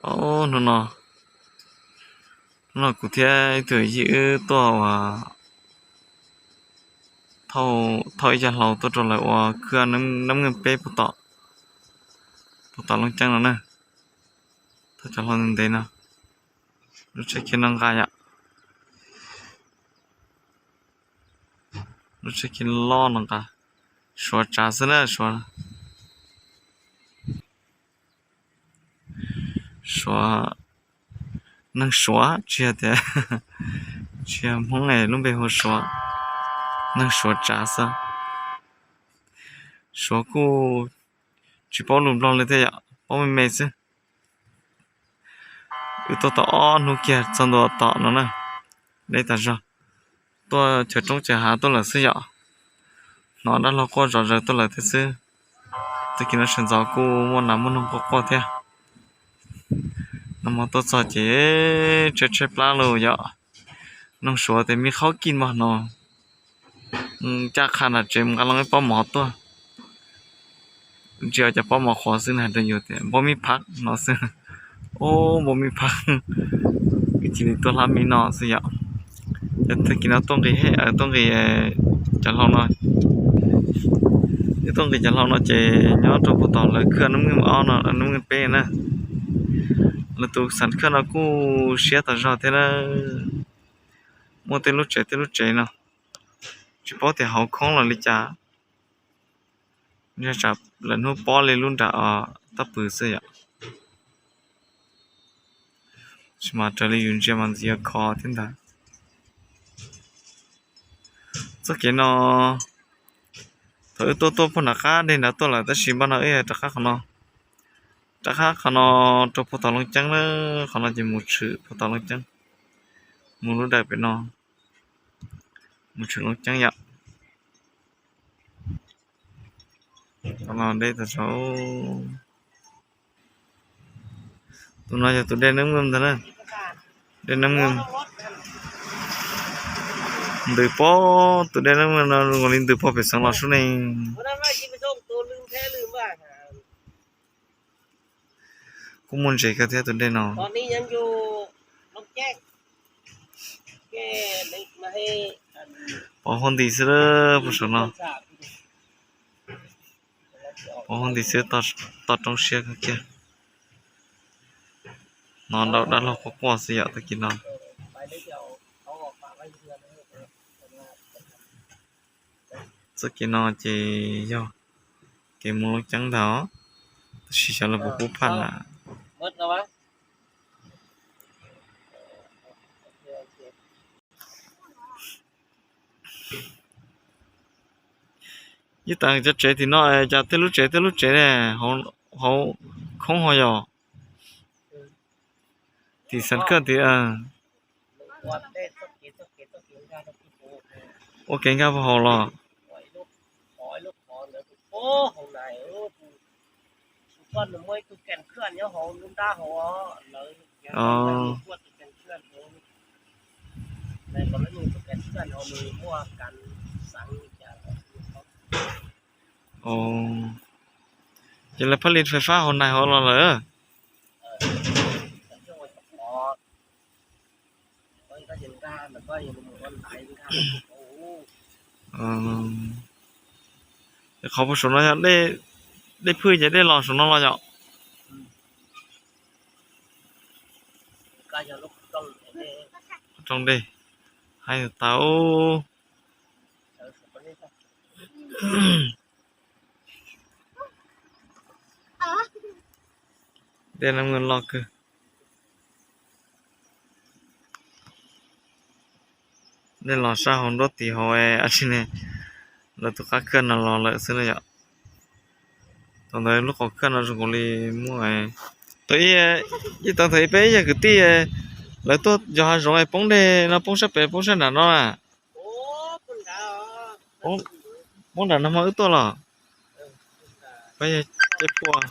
Hnub no, hnub no kuv thiab ib tug yij wb tuaj ua, thauj ib co hlau tuaj rau lawv ua kwj ha Nab Ngeej peb puag tom Looj Ceeb no na. Thauj cov hlau ntev ntev no. Lub tsheb khiav no nqa yom. Lub tsheb khiav loj no nqa. Suav tsav xwb na, Suav. Suav, neeg Suav tsis yog tias, tsis yog Hmoob es lub npe hu Suav, neeg Suav tsav xwb. Suav kuj tsis paub lus Nplog li thiab yom, paub me me xwb. Wb tuaj tau ob hnub kiag txog ntua tom no na, deb tas zog. Tuaj chaw roob chaw hav tuaj lawm xwb yom, hnov dab laug quaj zom zaws tuaj lawm thiab xwb. Tag kis no sawv ntxov kuj muaj nas muaj noog quaj quaj thiab. Nag hmo tuaj txog ces tshaib tshaib plab lauj yom. Noog Suav tias me khaub kij npog no, caj qha nram tsev mus nqa loo ib pob mov tuaj. Ntsia cov pob mov qhuav xwb na, hais rau yus tias npog me phav no xwb. Ub, npog me phav, cia li tuaj hlab me no xwb yom. Tag kis no tuaj nqis, tuaj nqis cov hlau no, tuaj nqis cov hlau no ces nyob rau puag tom lawv kwj ha Nab Ngeej ob no, Nab Ngeej peb na. Lawv tus xeem kwj ha no kuj siab tas zog thiab na. Muaj tej lub tsev tej lub tsev no, tsis paub tias hauv khoob los li cas. Ntshe tsam lawv hnub pob li lub nram Taj Pw xwb yom. Tsis mas raws li yus ntsia mas ntxim yuav khov thiab ntag. Txoj kev no, thaum wb tuaj tuaj puag nram qab dej nrad tuaj lawm tab sis npaj no wb rov qab qhov no, rov qab qhov no rau puag tom Looj Ceeb na. Qhov no ces mus tshwm puag tom Looj Ceeb, mus lub dawm pem no, mus tshwm Looj Ceeb yom. Qhov no deb tas zog. Tus no yog tus dej Nab Ngeej ntag na. Dej Nab Ngeej ntws puag, tus dej Nab Ngeej no zoo nkaus li ntws puag pem xeev los sub ne. Kuj muaj ntses kawg thiab tus dej no. Pov huab nti xwb puag saum no. Pov huab nti xwb, toj roob siab kawg kiag. Hnov dab laug quaj quaj xwb yom tag kis no. Txoj kev no ces yog kev mus Looj Ceeb ntag, tab sis xyov lawv puas pub phaj na. Yeej tas cov tsev tim no, cas tej lub tsev tej lub tsev ne, hauv khoob ho yog tim xeev kwj tim ua kev nkag puag hauv los. Ces lawv phav li fais fab hauv nais hauv los lawm. Qhov puag saum no yog dej phwj ces dej los saum no los yom. Rooj dej, haib tau. Dej Nab Ngeej loj kawg. Nej los sab hauv nruab tiv hauv dab tsi ne, lawv tus qab kwj no los lawm xwb na yom. Thaum ntawd lub qhov kwj no zoo nkaus li muaj, thaum ib, ib tau thaum ib peb yog kwv tij, lawv tuaj yos hav zoov es poob dej no poob sab pem poob sab nram no na. Poob nram no hmo wb tuaj los, peb yog ceb pua.